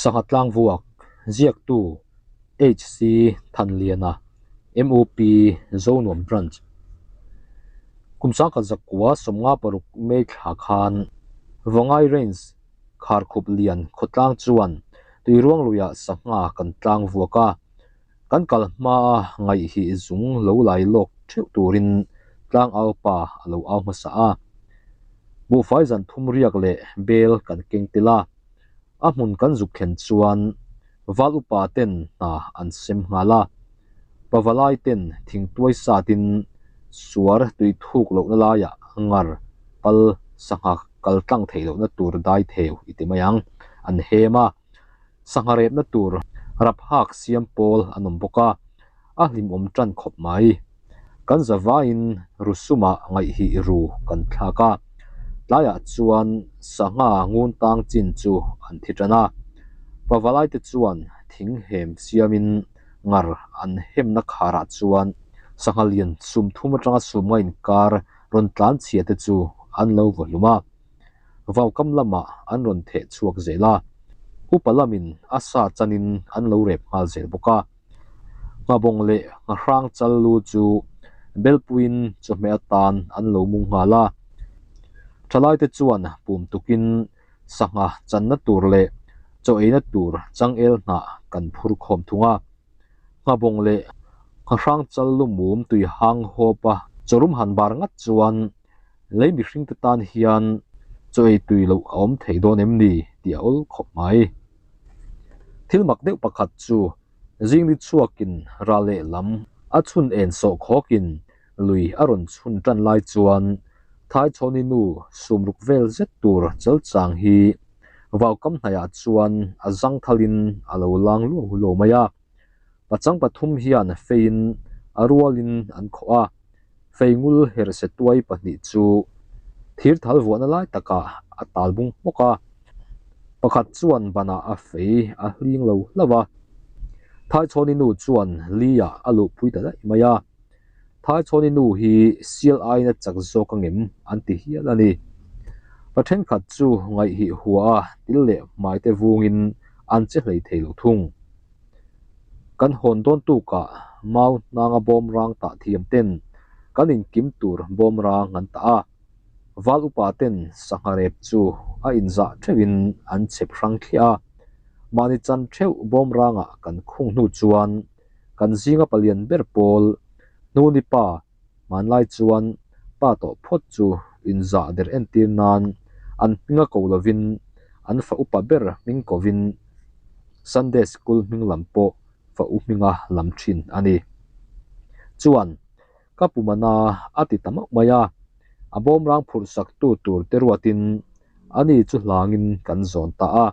Sangha tlangvuak, ziaktu HC Thanliana, MOP Zonuam Branch. Kum sangkhat zakua 56 May thla khan Vangai Range Kharkhup lian khawtlang chuan tuiruang luiah sangha kan tlang vuak a, kan kal hmaa ngaih hi zung lo lai lawk theuh turin tlang au pa a lo au hmasa a. Buhfai zan thum riak leh bel kan keng tel a, a hmun kan zuk thlen chuan val upa ten hna an sem nghal a, pavalai ten thingtuai satin suar tui thuk lohna laiah ngar pal sangha kal tlang theih lohna tur dai theu i ti mai ang an hem a, sangha repna tur raphak siam pawl an awm bawk a, a hlimawm tan khawp mai. Kan zavaiin rusumah ngaihhih ru kan thlak a, tlaiah chuan sangha ngun tang chin chu an thi tan a, pavalaite chuan thing hem siamin ngar an hemna kharah chuan sangha lian sum thum atanga sum nga inkar rawn tlan chhia te chu an lo vaw hlum a, vaukam lamah an rawn theh chhuak zel a, upa lamin a sa chanin an lo rep nghal zel bawk a. Nghawng leh nghahrang chal lu chu belpuiin chawhmeh atan an lo mung nghal a, thalaite chuan pum tukin sangha channa tur leh chaw eina tur changel hnah kan phur khawm thung a. Nghawng leh nghahrang chal lu mum tui hang hawp a chawrum han bar ngat chuan lei mihringte tan hian chaw ei tui loh a awm thei dawn em ni tih a awl khawp mai. Thil mak deuh pakhat chu zing ni chhuakin ral lehlam a chhun en sawh khawkin lui a rawn chhun tan lai chuan Thaichhawni nu sumruk vel zet tur chalchang hi vaukam hnaihah chuan a zangthalin a lo lang luau luau mai a. Pachang pathum hian feiin a rualin an khawh a, feingul herhse tuai pahnih chu thir thal vuahna lai takah a tal bung hmawk a, pakhat chuan banah a fei a hling lo hlauh a, Thaichhawni nu chuan li ah a luhpui ta daih mai a, Thaichhawni nu hi sial aiin a chak zawk angem an ti hial a ni. Pa thenkhat chu ngaihhih hua a til leh hmai te vungin an che hlei thei lo thung. Kan hawn dawn tukah mau hnanga bawmrang tah thiam ten kan inkim tur bawmrang an tah a, val upa ten sangha rep chu a inzah theuhin an chhep hrang thliah a, mahni chan theuh bawmrangah kan khung hnu chuan kan zinga palian ber pawl hnuni pa hmanlai chuan pa tawh phawt chu inzah der entir nan an hminga ko lovin an fa upa ber hming kovin Sunday School hming lam pawh fa u hminga lam thin a ni. Chuan ka pumana a ti ta mauh mai a, a bawmrang phurh sak tu tur te ruatin ani chu hlangin kan zawn ta a.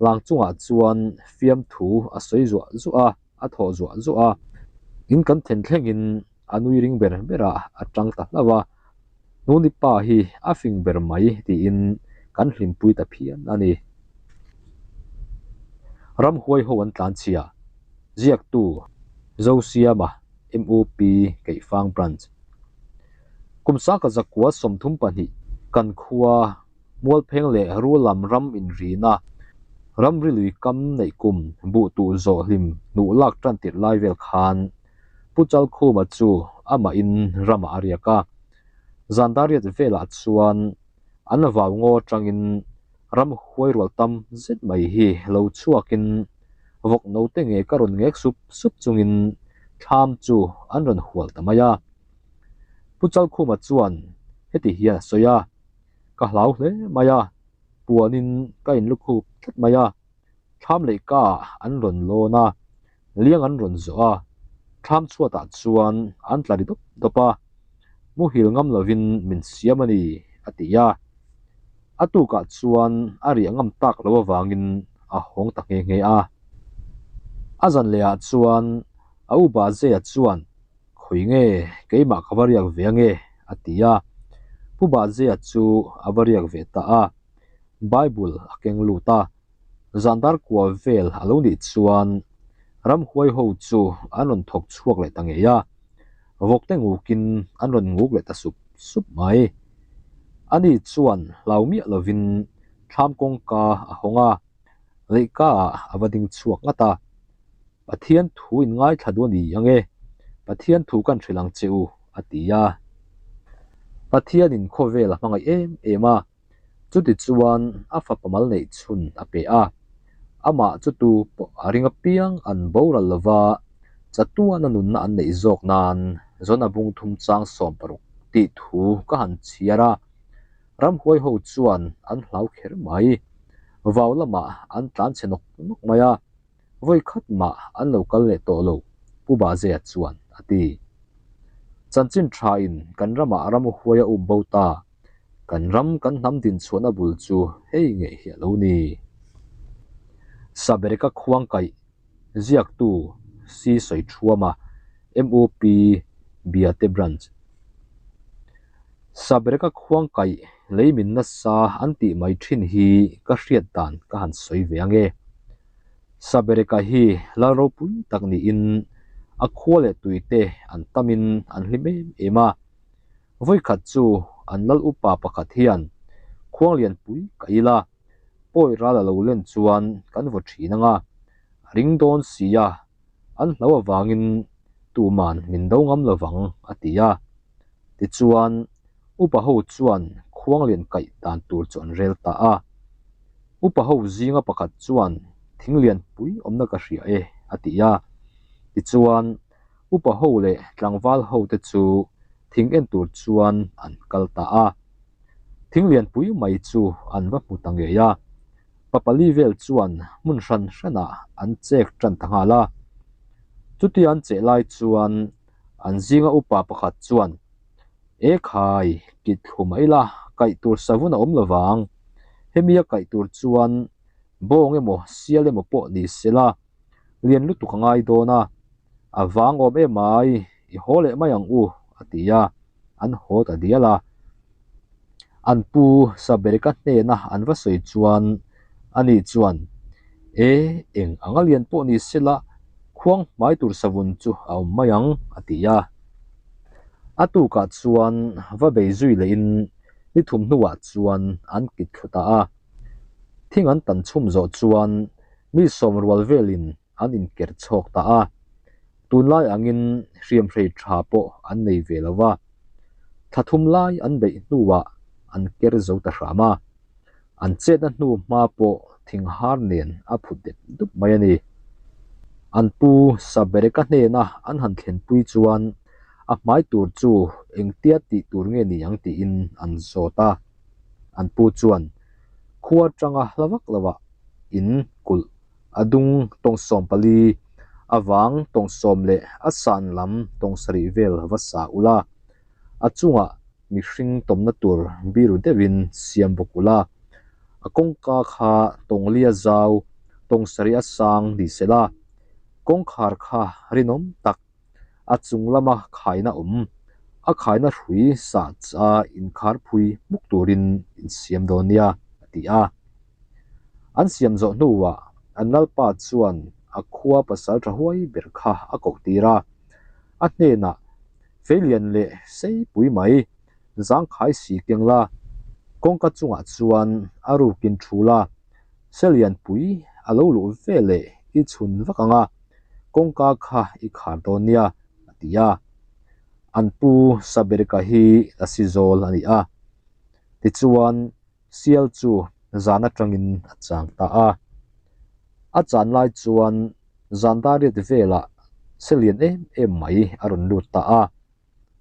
Lang chungah chuan fiamthu a sawi zuah zuah a, a thawh zuah zuah a, in kan then thlengin a nui ring ber ber a, a tang ta hlauh a, Nuni pa hi a fing ber mai tiin kan hlimpui ta phian a ni. Ramhuai ho an tlan chhia, ziaktu Zosiama, MUP Keihfang Branch. Kum sangka zakua 32 kan khua Mualpheng leh Rulam ram inrina, ramri lui kam neih kum buh tuh zawh hlim hnuh lak tan tirh lai vel khan Pu Chalkhuma chu amahin ramah a riak a. Zan dariat velah chuan an vau ngaw atangin ram huai rual tam zet mai hi lo chhuakin vawk note nge ka rawn ngek sup sup chungin thlam chu an rawn hual ta mai a. Pu Chalkhuma chuan heti hian a sawi a. Ka hlau hle mai a, puanin ka inlukhup tlat mai a, thlam leh ka ah an rawn lawn a, liang an rawn zawh a, thlam chhuatah chuan an tla ri dawp dawp a, muhil ngam lovin min siam a ni, a ti a. A tukah chuan a riah ngam tak lo avangin a hawng ta nghe nghe a. A zan lehah chuan a u Bahzea chuan Khawi nge keimah ka va riak ve ange? a ti a. Pu Bahzea chu a va riak ve ta a. Bible a keng lut a. Zandar kua vel a lo nih chuan ramhuai ho chu an rawn thawk chhuak leh ta ngei a. Vawkte ngukin an rawn nguk leh ta sup sup mai. Ani chuan hlau miah lovin thlam kawngka a hawng a. Leihkaah a va ding chhuak ngat a, Pathian thu in ngaithla duh a ni ang e, Pathian thu kan hrilh ang che u, a ti a. Pathianin khawvel a hmangaih em em a, chuti chuan a fapa mal neih chhun a pe a. Amah chu tu pawh a ring apiang an boral lova, chatuana nunna an neih zawk nan Zona bung thum chang 16 tih thu ka han chhiar a. Ramhuai ho chuan an hlau kher mai. Vau lamah an tlan chhe nawk nawk mai a, vawi khat mah an lo kal leh tawh lo, Pu Bahzea chuan a ti. Chanchin thain kan ramah ramhuai a um bo ta, kan ram kan hnam din chhuahna bul chu hei ngei hi a lo ni. Sabereka khuangkaih ziaktu Si Sawiṭhuama, MOP Biate Branch. Sabereka khuangkaih lei min nasa an tih mai ṭhin hi ka hriat dan ka han sawi ve ang e. Sabereka hi lal ropui tak niin a khua leh tuite an tamin an hlim em em a. Vawikhat chu an lal upa pakhat hian khuanglianpui ka ila. Pawi ral a lo len chuan kan vaw thin ang a, a ring dawn si a, an hlo avangin tuman min do ngam lo vang a ti a. Tichuan, upa ho chuan khuanglian kaih dan tur chu an rel ta a. Upa ho zinga pakhat chuan thinglian pui awmna ka hria e a ti a. Tichuan, upa ho leh tlangval ho te chu thing en tur chuan an kal ta a. Thing lianpui mai chu an va hmu ta ngei a, pa pali vel chuan hmun hran hranah an chek tan ta nghal a. Chutia an cheh lai chuan an zinga upa pakhat chuan, E khai, kit thlu mai la, kaih tur savun a awm lo vang. Hemi a kaih tur chuan bawng emaw sial emaw pawh ni se la, lian lutuk a ngai dawn a, a vang awm em ai, i haw leh mai ang u, a ti a, an haw ta dial a. An pu Sabereka hnena an va sawi chuan ani chuan, E, eng anga lian pawh ni sela, khuang hmai tur savun chu a awm mai ang, a ti a. A tukah chuan va bei zui lehin ni thum hnuah chuan an kit thlu ta a. Thing an tan chhum zawh chuan Mi sawm rual velin an inker chhawk ta a, tunlai angin hriamhrei tha pawh an nei ve lo va, thla thum lai an beih hnuah an ker zo ta hram a, an chetna hnu hma pawh thing har nen a phut dep dup mai a ni. An pu Sabereka hnena an han thlenpui chuan a hmai tur chu engtia tih tur nge ni ang tiin an zawt a. An pu chuan khua atanga hla vak lovah in kulh a dung tawng 14, a vang tawng 10 leh a san lam tawng 7 vel va sa ula, a chungah mihring tawmna tur biru deuhin siam bawk ula, a kawngka kha tawng lia zau tawng 7 a sang ni sela, kawngkhar kha rinawm tak A chung lama khaina awm, a khaina hrui sah cha inkhar phui hmuk turin in siam dawn nia, a ti a. An siam zawh hnuah an lalpa chuan a khua pasal tha huai ber kha a koh tir a. A hnenah, Feilian leh seipui mai, zangkhai si keng la, kawngka chungah chuan a rukin thu la, Selianpui a lo luh ve leh i chhun vak ang a, kawngka kha i khar dawn nia, a ti a. An pu Sabereka hi lasi zawl a ni a. Tichuan, sial chu zan atangin a chang ta a. A chan lai chuan zan dariat velah selian em em mai a rawn lut ta a.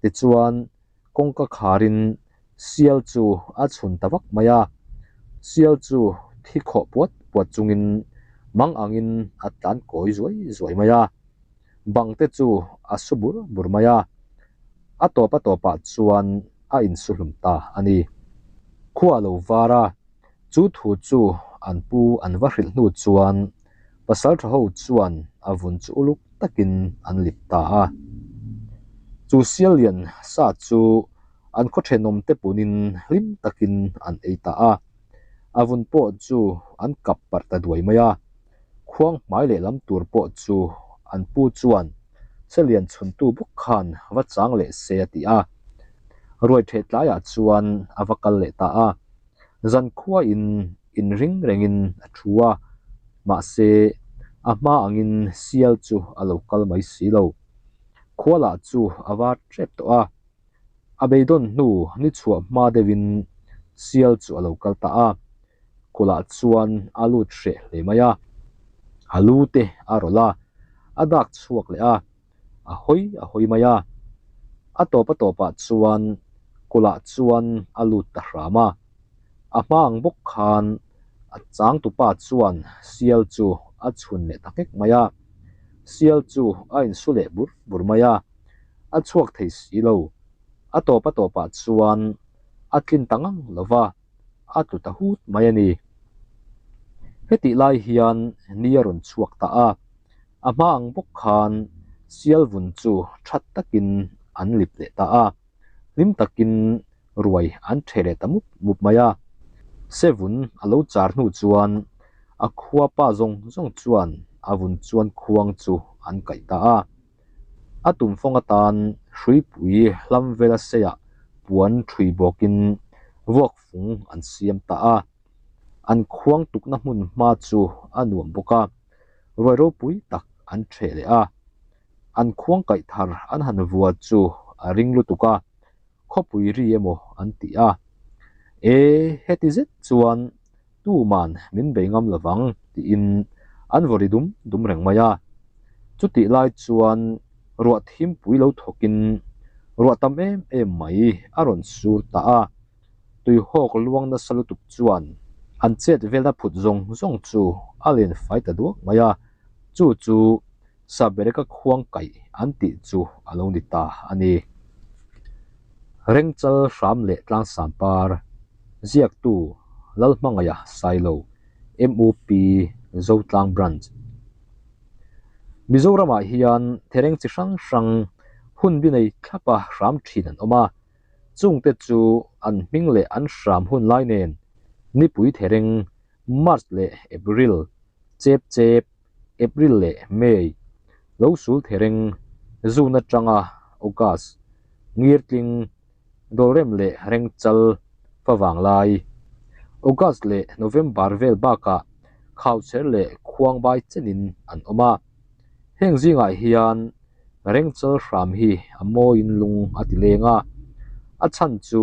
Tichuan, kawngka kharin sial chu a chhun ta vak mai a, sial chu thi khawh puat puat chungin mang angin a tlan kawi zuai zuai mai a, bang te chu a su bur bur mai a, a tawp a tawpah chuan a insu hlum ta a ni. Khua a lo var a, chu thu chu an pu an va hrilh hnu chuan Pasal tha ho chuan a vun chu uluk takin an lip ta a. Chu sial lian sa chu an khaw thenawm te punin hlim takin an ei ta a. A vun pawh chu an kap parh ta duai mai a. Khuang hmai leh lam tur pawh chu an pu chuan Selian chhuntu bawk khan va chang leh se a ti a. Ruai theh tlaiah chuan a va kal leh ta a. Zan khuain inring rengin a thu a. Mahse, a hma angin sial chu a lo kal mai si lo. Khua lah chu a var tep tawh a. A beidawn hnu ni chhuah hma deuhin sial chu a lo kal ta a. Kulh-ah chuan a lut hreh hle mai a. A lu te a rawlh a, a dak chhuak leh a. A hawi a hawi mai a. A tawp a tawpah chuan kulh-ah chuan a lut ta hram a. A hma ang bawk khan a changtupa chuan sial chu a chhun leh ta nghek mai a. Sial chu a insu leh bur bur mai a, a chhuak thei si lo. A tawp a tawpah chuan a tlin ta ngang lo va, a tlu ta hut mai a ni. Hetih lai hian ni a rawn chhuak ta a, a hma ang bawk khan sial vun chu that takin an lip leh ta a. Hlim takin ruai an ṭheh leh ta mup mup mai a. Sevun a lo char hnu chuan a khua pa zawng zawng chuan a vun chuan khuang chu an kaih ta a. A tumfawng atan hruipui hlam vela seiah puan ṭhui bawkin vuakfung an siam ta a. An khuang tukna hmun hma chu a nuam bawk a, ruai ropui tak an ṭheh leh a. An khuang kaih thar an han vua chu a ring lutuk a, khawpui ri emaw an ti a. E, heti zet chuan tuman min bei ngam lovang tiin an vaw ri dum dum reng mai a. Chutih lai chuan ruah thimpui lo thawkin ruah tam em em mai a rawn sur ta a. Tuihawk luang nasa lutuk chuan an chet velna phut zawng zawng chu a len fai ta duak mai a, chu chu Sabereka khuang kaih an tih chu a lo ni ta a ni. Rengchal hram leh tlangsam par, ziaktu Lalhmangaia Sailo, MUP Zotlang Branch. Mizoramah hian thereng chi hrang hrang hun bi nei thlapa hram thin an awm a, chungte chu an hming leh an hram hun lai nen nipui thereng March leh April chep chep April leh May, lo sul thereng, June atanga August, ngirtling, dawlrem leh rengchal favang lai, August leh November vel bakah khauchher leh khuangbai chenin an awm a. Heng zingah hian rengchal hram hi a mawiin lung a ti leng a, a chhan chu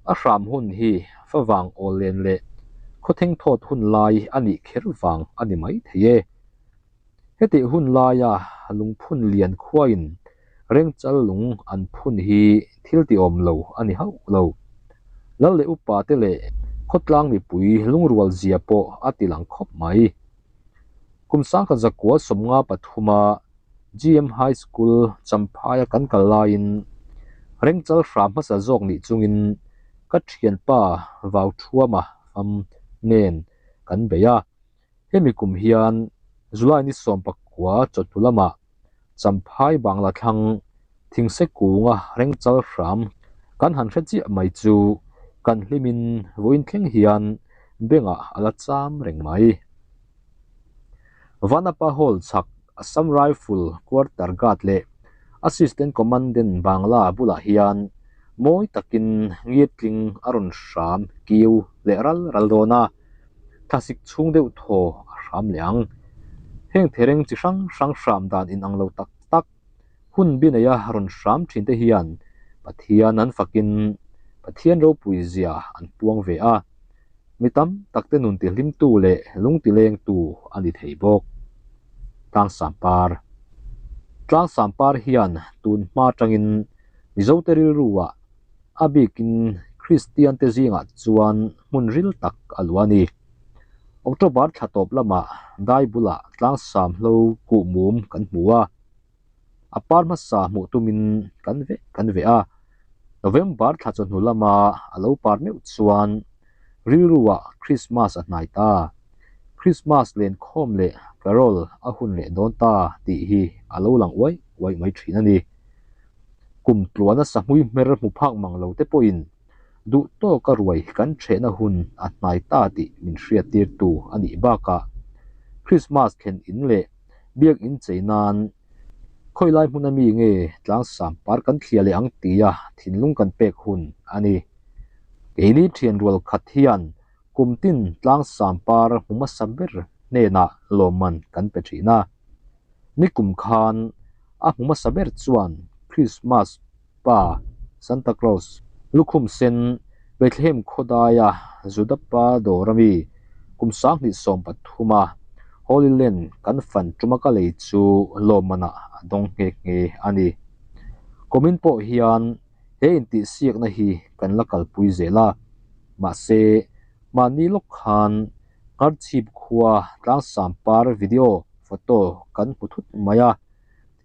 a hram hun hi favang awl len leh khawtheng thawt hun lai a nih kher vang a ni mai thei e. Hetih hun laia lungphun lian khuain rengchal lung an phun hi thil tiawm lo a ni hauh lo. Lal leh upa te leh khawtlang mipui lungrual zia pawh a ti lang khawp mai. Kum sangkhat zakua 53a GM High School Champhaia kan kal laiin Rengchal hram hmasa zawk nih chungin ka thianpa Vauthuama fam nen kan bei a. Hemi kum hian July ni 19 chawhnu lamah Champhai Bangla thlang thingse kunga Rengchal hram kan han hre chiah mai chu kan hlimin vawiin thleng hian bengah a la cham reng mai. Vanapa Hall chhak Assam Rifle Quarter Guard leh Assistant Commandant Bangla bulah hian mawi takin ngirtling a rawn hram kiu leh ral ral dawn a, thlasik chhung deuh thaw a hram leh ang. Heng thereng chi hrang hrang hram dan inang lo tak tak hun bi neia rawn hram thin te hian Pathian an fakin Pathian ropui zia an puang ve a. Mi tam tak te nun tihlimtu leh lungtilengtu a ni thei bawk. Tlangsam par Tlangsam par hian tun hma atangin Mizote rilruah a bikin Kristian te zingah chuan hmun ril tak a luah a ni. October thla tawp lamah dai bulah tlangsam hlo kuh mum kan hmu a. A par hmasa hmuh tumin kan veh kan veh a, November thla chawhnu lama a lo par meuh chuan rilruah Krismas a hnai ta, Krismas lenkhawm leh carol a hun leh dawn ta tih hi a lo lang uai uai mai thin a ni. Kum tluana sahmui hmer hmu phak mang lo te pawhin duh tawka ruai kan thehna hun a hnai ta tih min hriattirtu a nih bakah Krismas thlen in leh Biakinn chei nan khawi lai hmun ami nge tlangsam par kan thliah leh ang tia thinlung kan pek hun a ni. Keini thian rual khat hian kum tin tlangsam par hmu hmasa ber hnenah lawmman kan pe thin a. Nikum khan a hmu hmasa ber chuan Krismas pa Santa Claus lukhum sen Bethlehem khawdaia Juda pa dawr ami kum 2013 a Holy Land kan fan tuma ka lei chu lawmmanah a dawng nghe nghe a ni. Kumin pawh hian he intihsiakna hi kan la kalpui zel a, mahse mahni lawk khan Ngharchhip khua tlangsam par video photo kan hmu thut mai a,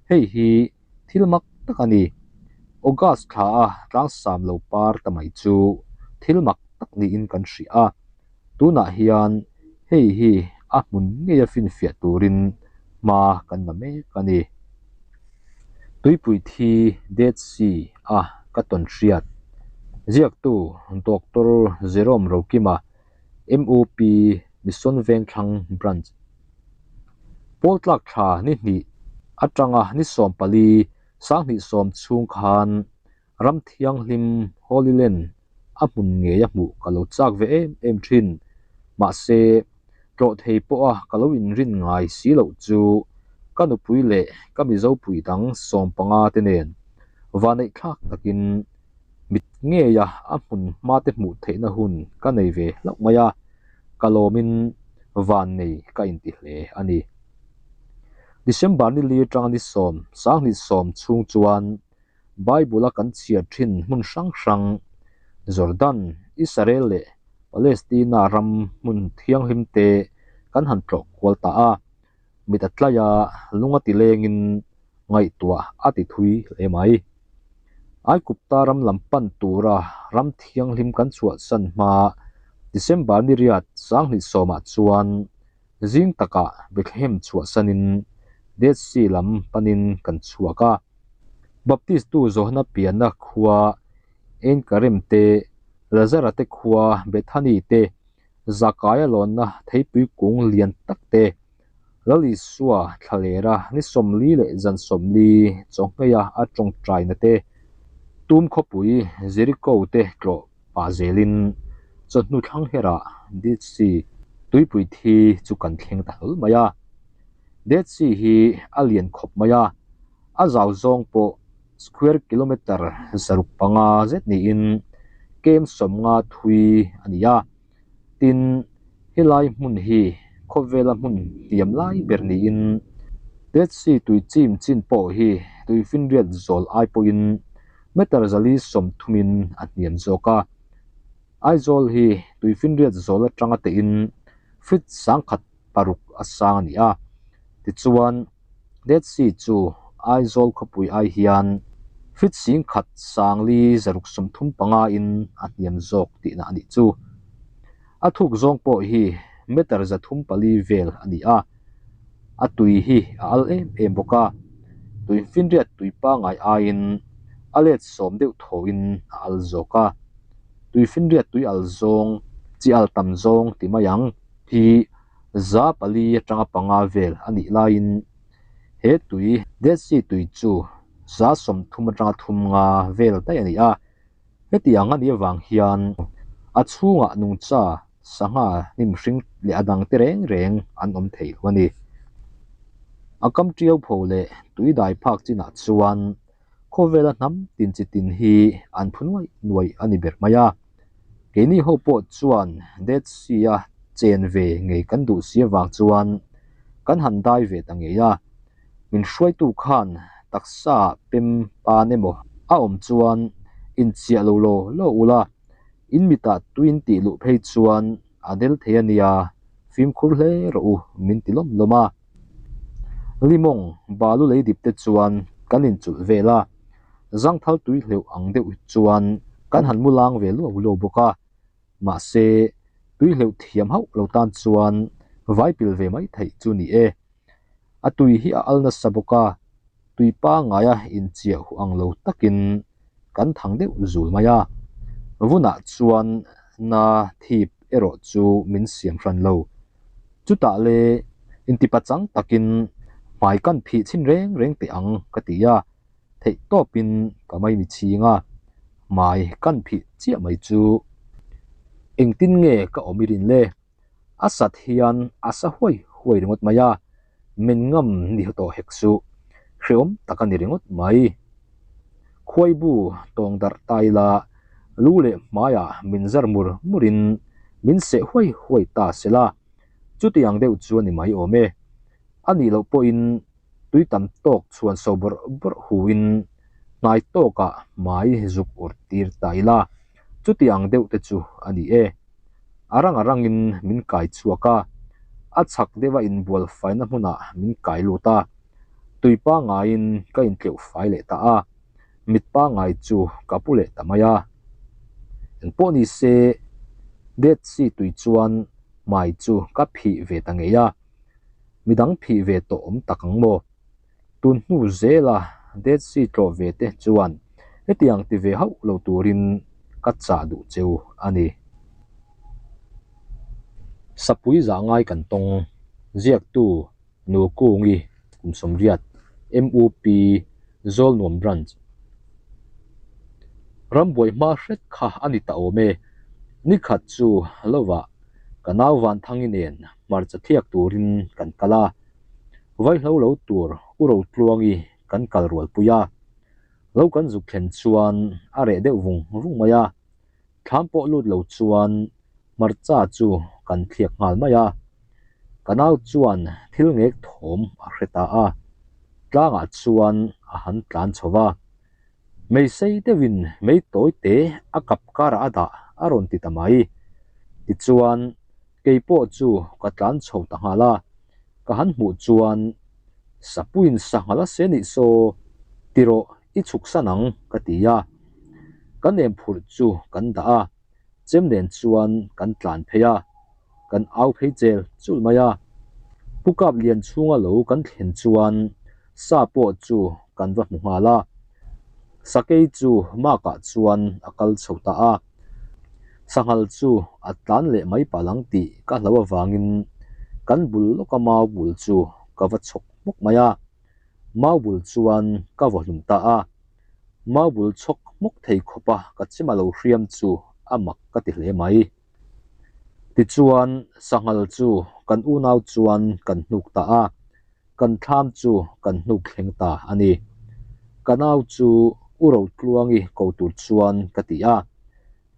hei hi thil mak tak a ni. August thla a tlangsam lo par ta mai chu thil mak tak niin kan hria a, tunah hian hei hi a hmun ngeia finfiah turin hma kan la mek a ni. Tuipui thi Dead Sea a ka tawn hriat. Ziaktu Doctor Jerome Rokima MOP Mission Vengthlang Branch. Pawl tlak thla ni hnih atanga ni 14 2010 chhung khan ram thianghlim Holy Land a hmun ngei a hmuh ka lo chak ve em em thin. Mahse, tlawh thei pawha ka lo inrin ngai si loh chu ka nupui leh ka Mizopui dang 15 te nen vaneih thlak takin mit ngeia a hmun hma te hmuh theihna hun ka nei ve hlauh mai a, ka lawmin van nei ka inti hle a ni. December ni li atanga ni 10, 2010 chhung chuan Bible-a kan chhiar thin hmun hrang hrang, Jordan, Israel leh Palestina ram hmun thianghlim te kan han tlawh kual ta a, mit a tlai a, lung a ti lengin ngaihtuah a ti thui hle mai. Aikupta ram lam pan tura ram thianghlim kan chhuahsan hma December ni riat 2010 ah chuan zing takah Bethlehem chhuahsanin Dead Sea lam panin kan chhuak a. Baptistu Johana pianna khua Ein Karem te, Lazara te khua Bethany te, Zakaia lawnna theipui kung lian tak te, Lal Isua thlalera ni 40 leh zan 40 chawngheia a tawngtaina te, tum khawpui Jericho te tlawh pah zelin chawhnu thlang herah Dead Sea tuipui thi chu kan thleng ta hlawl mai a. Dead Sea hi a lian khawp mai a, a zau zawng pawh square kilometre 605 zet niin kem 50 thui a ni a. Tin, helai hmun hi khawvela hmun hniam lai ber niin Dead Sea tui chim chin pawh hi tuifinriat zawl ai pawhin meter 430 in a hniam zawk a. Aizawl hi tuifinriat zawl atanga tehin feet 1006 a sang a ni a. Tichuan, Dead Sea chu Aizawl khawpui ai hian feet 1435 in a hniam zawk tihna a nih chu. A thuk zawng pawh hi meter 304 vel a ni a. A tui hi a al em em bawk a. Tuifinriat tui pangai aiin a let 10 deuh thawin a al zawk a. Tuifinriat tui al zawng, chi al tam zawng ti mai ang hi 400 atanga 5 vel a nih laiin he tui Dead Sea tui chu 30 atanga 35 vel daih a ni a. Hetiang a nih avang hian a chhungah nungcha sangha hnim hring leh a dang te reng reng an awm thei lo a ni. A kam tiau pho leh tui dai phak chinah chuan khawvela hnam tin chi tin hi an phu nuai nuai a ni ber mai a. Keini ho pawh chuan Dead Sea a chen ve ngei kan duh si avang chuan kan han dai ve ta ngei a. Min hruaitu khan taksa pem pan emaw a awm chuan inchiah lo law law ula, in mitah tuin tih luh phei chuan a del thei a nia, fimkhur hle rawh u min ti lawm lawm a. Limawng balu lei dip te chuan kan inchulh vel a, zangthal tui hleuh ang deuh chuan kan han mu lang ve luau luau bawk a. Mahse, tui hleuh thiam hauh lo tan chuan vai pil ve mai theih chu ni e. A tui hi a al nasa bawk a, tui pangaia inchiah huh ang lo takin kan thang deuh zul mai a. Vunah chuan na thip erawh chu min siam hran lo. Chutah le intipachang takin hmai kan phih chhin reng reng teh ang ka ti a, theih tawpin ka mai mi chhing a, hmai kan phih chiah mai chu. Engtin nge ka awm i rin le? A sat hian a sa huai huai. huai ringawt mai a, min ngam ni tawh hek suh, hreawm tak a ni ringawt mai. Khuaibu tawng darh ta ila, lu leh hmaiah min zar mur murin min seh huai huai ta se la, chuti ang deuh chu a ni mai awm e. A nih loh pawhin tui tam tawk chhuan so bawrh bawrh huin hnai tawkah hmai zuk ur tir ta ila, chuti ang deuh te chu a ni e. A rang a rangin min kai chhuak a, a chhak deuha inbual faina hmunah min kai lut a, tui pangaiin ka intleuh fai leh ta a, mit pangai chu ka pu leh ta mai a. Engpawh ni se, Dead Sea tui chuan hmai chu ka phih ve ta ngei a, midang phih ve tawh awm tak ang maw? Tun hnu zela Dead Sea tlawh ve te chuan hetiang ti ve hauh lo turin ka chah duh cheu a ni. Sapui zah ngai kan tawng ziaktu Nu Kungi kum 80 MUP Zawlnuam Branch Rambuai hma hret kha a ni ta awm e. Nikhat chu lovah ka nau Vanthangi nen hmarcha thliak turin kan kal a. Vaihlo lo tur U Rotluangi kan kal rualpui a. Lo kan zuk thlen chuan a reh deuh vung vung mai a. Thlam pawh lut lo chuan hmarcha chu kan thliak nghal mai a. Ka nau chuan thil ngek thawm a hre ta a. Tlangah chuan a han tlan chho va. Mei sei deuhin mei tawi te a kap karah a dah a rawn ti ta mai. Tichuan kei pawh chu ka tlan chho ta nghal a, ka han hmuh chuan Sapuiin sanghal a se nih saw ti rawh i chhuk san ang ka ti a. Kan em phurh chu kan dah a, chem nen chuan kan tlan phei a, kan au phei chel chul mai a. Pu Kap lian chhunga lo kan thlen chuan sa pawh chu kan va hmu nghal a, sakei chu makah chuan a kal chho ta a, sanghal chu a tlan leh mai palh ang tih ka hlo avangin kan bul lawka mau bul chu ka va chhawk hmawk mai a, mau bul chuan ka vaw hlum ta a. Mau bul chhawk hmawk thei khawpa ka chima lo hriam chu a mak ka ti hle mai. Tichuan, sanghal chu kan unau chuan kan hnuk ta a, kan thlam chu kan hnuk thleng ta a ni. Ka nau chu U Rotluangi ko tur chuan ka ti a,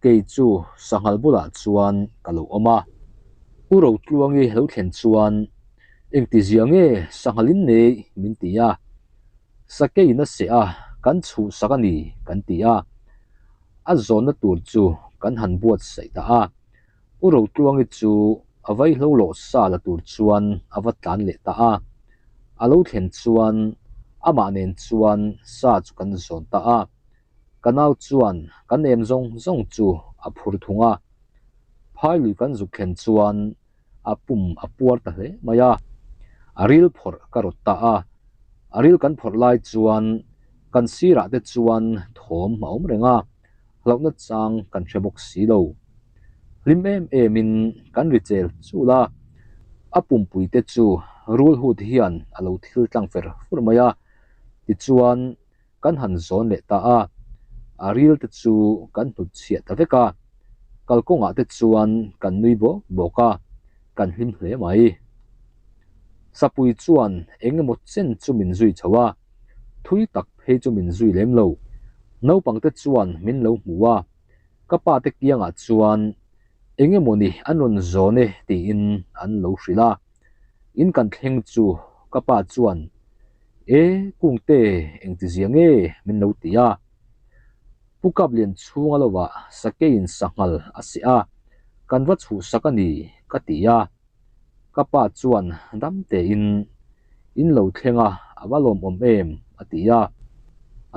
kei chu sanghal bulah chuan ka lo awm a. U Rotluangi lo thlen chuan, Engtizia nge sanghal in nei? min ti a. Sakeiin a seh a, kan chhuhsak a ni kan ti a. A zawnna tur chu kan han buatsaih ta a, U Rotluangi chu a vaihlo lawh sa la tur chuan a va tlan leh ta a. A lo thlen chuan amah nen chuan sa chu kan zawn ta a, ka nau chuan kan em zawng zawng chu a phur thung a. Phailui kan zuk thlen chuan a pum a puar ta hle mai a, a ril phawrh ka rawt ta a, a ril kan phawrh lai chuan kan sirah te chuan thawm a awm reng a, hlauhna chang kan hre bawk si lo. Hlim em em in kan ri chel chul a, a pumpui te chu rul hut hian a lo thil tlang fer fur mai a, tichuan kan han zawn leh ta a, a ril te chu kan hnut chhiah ta vek a, kalkawngah te chuan kan nui bawk bawk a, kan hlim hle mai. Sapui chuan eng emaw chen chu min zui chho a, thui tak phei chu min zui lem lo. Naupang te chuan min lo hmu a, ka pa te kiangah chuan eng emaw ni an rawn zawn e tiin an lo hrilh a. In kan thleng chu ka pa chuan, E Kungte, engtizia nge min lo ti a? Pu Kaplian chhunga lovah sakeiin sanghal a seh a, kan va chhuhsak a ni, ka ti a. Ka pa chuan dam tein, In lo thleng a, a va lawmawm em? a ti a.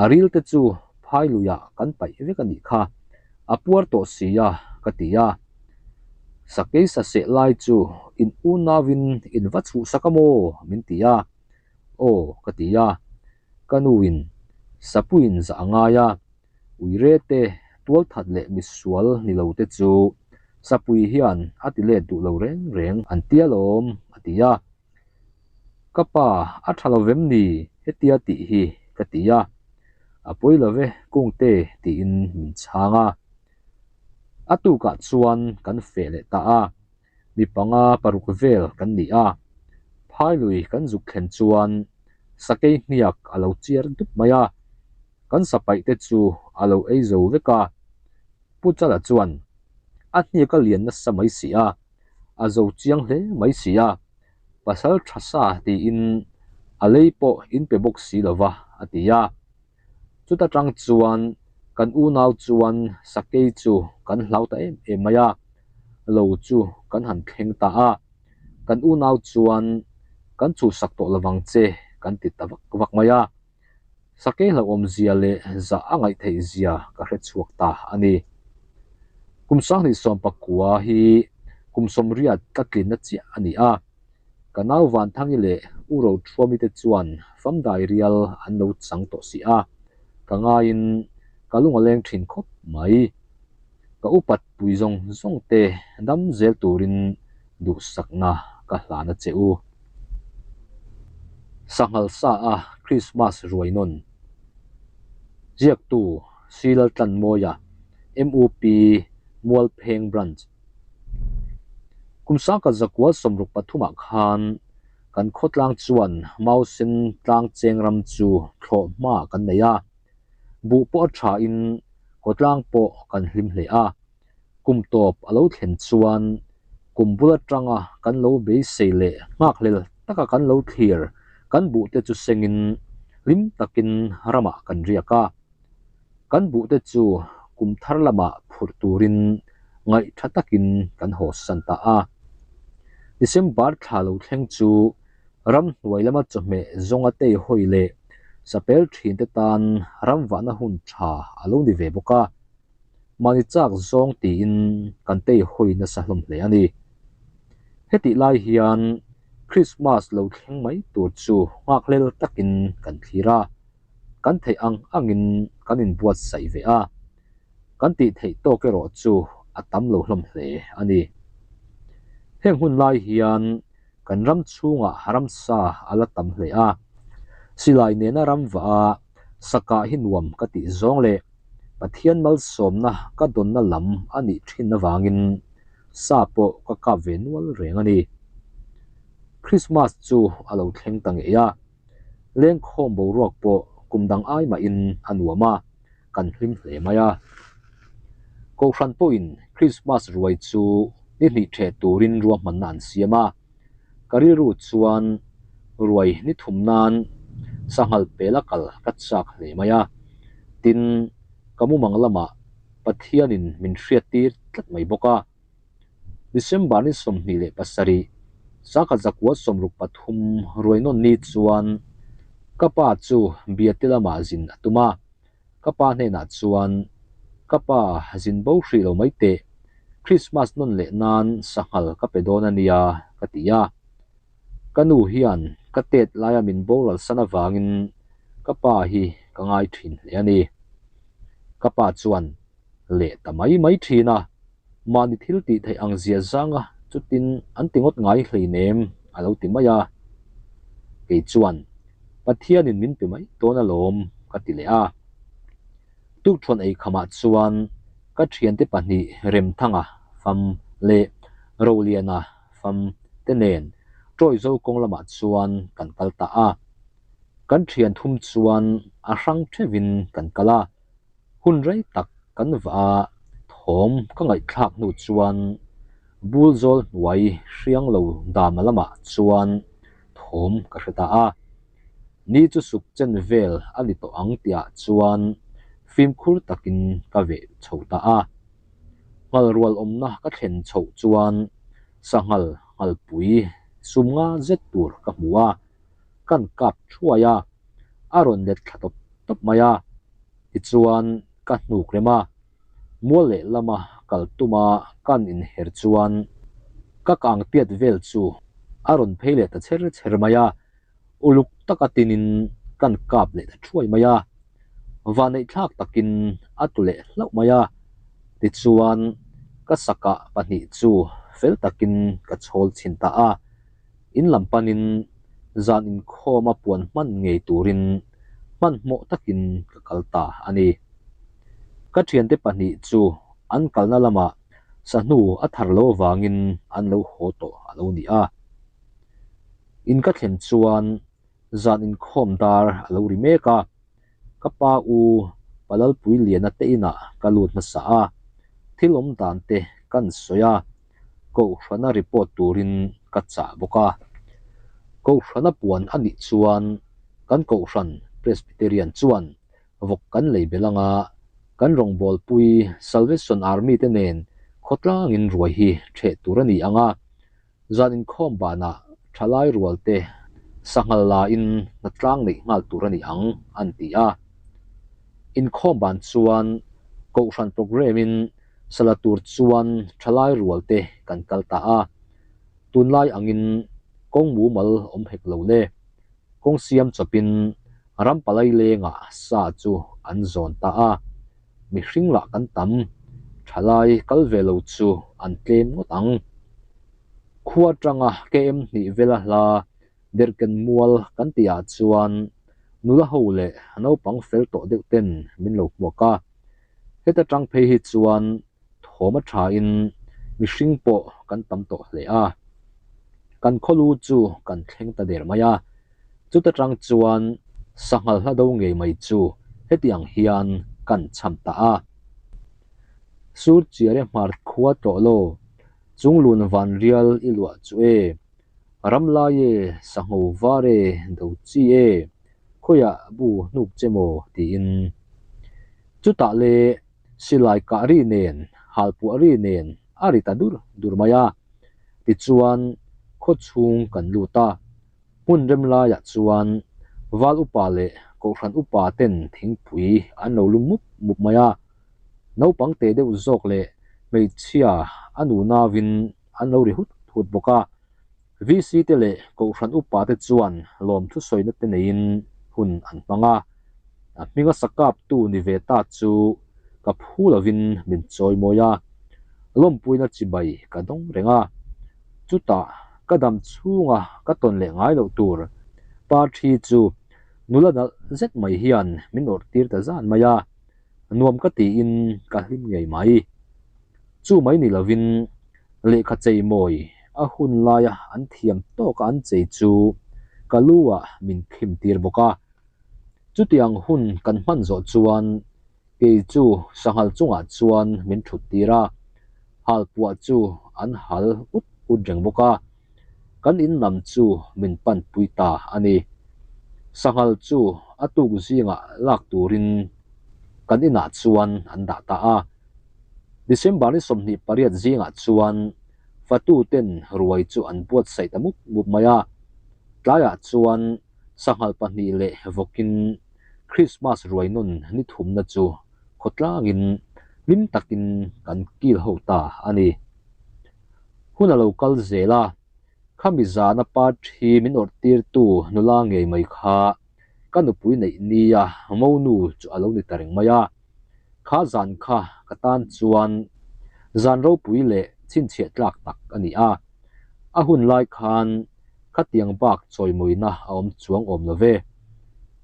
A ril te chu phai luiah kan paih vek a nih kha, a puar tawh si a, ka ti a. Sakei sa seh lai chu in unauin in va chhuhsak a maw? min ti a. Aw, ka ti a. Ka nuin Sapuiin zah a ngai a, Uire te, tualthat leh misual ni lo te chu Sapui hian a ti let duh lo reng reng an tia lawm, a ti a. Ka pa, a tha lo vem ni? Hetia tih hi ka ti a. A pawi lo ve, Kungte tiin min chhang a. A tukah chuan kan feh leh ta a, mi panga paruk vel kan ni a. Phailui kan zuk thlen chuan sakei hniak a lo chiar dup mai a, kan sapaih te chu a lo ei zo vek a. Pu Chala chuan a hniak a lian nasa mai si a, a zo chiang hle mai si a, pasal tha sa tiin a lei pawh in pe bawk si lo va a ti a. Chuta tang chuan kan unau chuan sakei chu kan hlau ta em em mai a, lo chu kan han thleng ta a, kan unau chuan kan chhuhsak tawh lovang che kan ti ta vak vak mai a. Sakei hlauhawmzia leh zah a ngaih theih zia ka hre chhuak ta a ni. Kum 2019 hi kum 80 ka tlinna chiah a ni a. Ka nau Vanthangi leh U Rothuami te chuan famdai rial an lo chang tawh si a, ka ngaiin ka lung a leng thin khawp mai. Ka upat pui zawng zawng te dam zel turin duhsakna ka hlan a che u. Sanghal sa a Krismas ruai nawn. Ziaktu Silaltlanmawia, MUP Mualpheng Branch. Kum 1963 ah khan kan khawtlang chuan Mausen tlang cheng ram chu thlawh hma kan nei a, buh pawh a tha in khawtlang pawh kan hlim hle a. Kum tawp a lo thlen chuan kum bul atanga kan lo beisei leh nghakhlel taka kan lo thlir kan buh te chu sengin hlim takin ramah kan riak a. Kan buh te chu kum thar lamah phurh turin ngaih tha takin kan haw san ta a. December thla lo thleng chu ramhnuai lama chawhmeh zawnga tei hawi leh sapel thin te tan ramvahna hun tha a lo ni ve bawk a. Mahni chak zawng tiin kan tei hawi nasa hlawm hle a ni. Hetih lai hian Krismas lo thleng mai tur chu nghakhlel takin kan thlir a. Kan theih ang angin kan inbuatsaih ve a, kan tih theih tawk erawh chu a tam lo hlawm hle a ni. Heng hun lai hian kan ram chhungah ramsa a la tam hle a, silai nena ram vah a sakah hi nuam ka tih zawng leh Pathian malsawmna ka dawnna lam a nih thin avangin sa pawh ka kap ve nual reng a ni. Krismas chu a lo thleng ta ngei a. Lengkhawm boruak pawh kum dang ai mahin a nuam a, kan hlim hle mai a. Kohhran pawhin Krismas ruai chu ni hnih ṭheh turin ruahmanna an siam a, ka rilru chuan ruai ni thum nan sanghal pela kal ka chak hle mai a. Tin, ka mumang lamah Pathianin min hriattir tlat mai bawk a. December ni 27, 1963 ruainawn ni chuan ka pa chu Biate lamah zin a tum a, ka pa hnenah chuan, Ka pa, zin bo hrih lo mai teh, Christmas nawn leh nan sanghal ka pe dawn a nia, ka ti a. Ka nu hian ka tet laia min boral san avangin ka pa hi ka ngai thin hle a ni. Ka pa chuan, Leh ta mai mai thin a. Mahni thil tih theih ang zia zanga chutin an ti ngawt ngai hleinem a lo ti mai a. Kei chuan, Pathianin min pe mai dawn alawm ka ti leh a. Tukthuan ei khamah chuan ka thiante pahnih Remthanga fam leh Roliana fam te nen Ṭawizo kawng lamah chuan kan kal ta a. Kan thian thum chuan a hrang ṭheuhin kan kal a. Hun rei tak kan vah a, thawm ka ngaihthlak hnu chuan bul zawl hnuai hriang lo dama lamah chuan thawm ka hre ta a. Ni chu suk chen vel a ni tawh ang tihah chuan fimkhur takin ka veh chho ta a. Nghal rual awmna ka thlen chhoh chuan sanghal nghalpui sum nga zet tur ka hmu a. Kan kap thuai a, a rawn let thla tawp tawp mai a, tichuan ka hnuk rem a, mual leh lama kal tuma kan inher chuan ka kang piat vel chu a rawn phei leh ta chher chher mai a, uluk taka tinin kan kap leh ta thuai mai a, vaneihthlak takin a tlu leh hlauh mai a, tichuan ka sakah pahnih chu fel takin ka chhawl chhin ta a. In lam panin zan inkhawm a puan hman ngei turin hmanhmawh takin ka kal ta a ni. Ka thiante pahnih chu an kalna lamah sahnu a thar lo avangin an lo haw tawh a lo ni a. In ka thlen chuan zan inkhawm dar a lo ri mek a, ka pa u Palalpui Liana te inah ka lut hmasa a, thil awm dan te kan sawi a, Kohhrana report turin ka chah bawk a. Kohhrana puan a nih chuan kan Kohhran Presbyterian chuan vawk kan lei belh anga kan rawngbawlpui Salvation Army te nen khawtlangin ruai hi ṭheh tur a ni ang a, zan inkhawm banah ṭhalai rual te sanghal lain hnatlang neih nghal tur a ni ang an ti a. Inkhawm ban chuan Kohhran programme in sala tur chuan ṭhalai rual te kan kal ta a, tunlai angin kawng mumal awm hek lo le. Kawng siam chawpin ram palai lengah sa chu an zawn ta a, mihring lah kan tam, thalai kal ve lo chu an tlem ngawt ang. Khua atanga KM hnih vela hla derhken mual kan tihah chuan nula ho leh naupang fel tawh deuh ten min lo hmuak a, heta tang phei hi chuan thawm a thain mihring pawh kan tam tawh hle a. Kan khawlu chu kan thleng ta der mai a, chuta tang chuan sanghal hla do ngei mai chu heti ang hian kan cham ta a. Sur chiare hmar khua tawh lo, chunglun van rial i luah chu e, ram lai e, sangho var e, do chi e, khawiah bu hnuk che maw tiin. Chutah le Silai kah ri nen, halpuah ri nen a ri ta dur dur mai a. Tichuan, khaw chhung kan lut a. Hmun rem laiah chuan val upa leh kohhran upa ten thingpui an lo lum mup mup mai a. Naupang teh deuh zawk leh hmeichhia a nu nauin an lo ri hut hut bawk a. VC te leh Kohhran upa te chuan lawmthu sawina te neiin hun an hmang a, a hminga sakaptu ni ve ta chu ka phu lovin min chawi mawi a, lawmpuina chibai ka dawng reng a. Chutah ka dam chhunga ka tawn leh ngai loh tur pa thi chu nula nalh zet mai hian min awrh tir ta zan mai a, nuam ka tiin ka hlim ngei mai. Chu mai ni lovin Lehkha chei mawi a hun laia an thiam tawka an chei chu ka lu ah min khim tir bawk a. Chutiang hun kan hman zawh chuan kei chu sanghal chungah chuan min thut tir a, halpuah chu an hal ut ut reng bawk a. Kan in lam chu min pan pui ta a ni. Sanghal chu a tuk zingah lak turin kan inah chuan an dah ta a. December ni 28 zingah chuan fatu ten ruai chu an buatsaih ta mup mup mai a. Tlaiah chuan sanghal pahnih leh vawkin Krismas ruai nawn ni thumna chu khawtlangin hlim takin kan kil ho ta a ni. Hun a lo kal zel a, khami zana parthi min awrh tirtu nula ngei mai kha ka nupui neih nia monu chu a lo ni ta reng mai a. Kha zan kha ka tan chuan zan ropui leh chhinchhiah tlak tak a ni a, a hun lai khan khatiang bak chawimawina a awm chuang awm lo ve.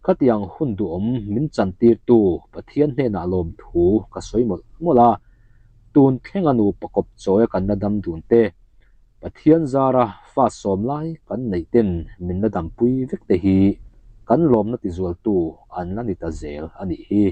Khatiang hun duhawm min chantirtu Pathian hnenah lawmthu ka sawi mawlh mawlh a, tun thlenga nupa kawp chawia kan la dam dun te, Pathian zara fa sawm lai kan neih ten min la dampui vek te hi kan lawmna tizualtu an la ni ta zel a nih hi.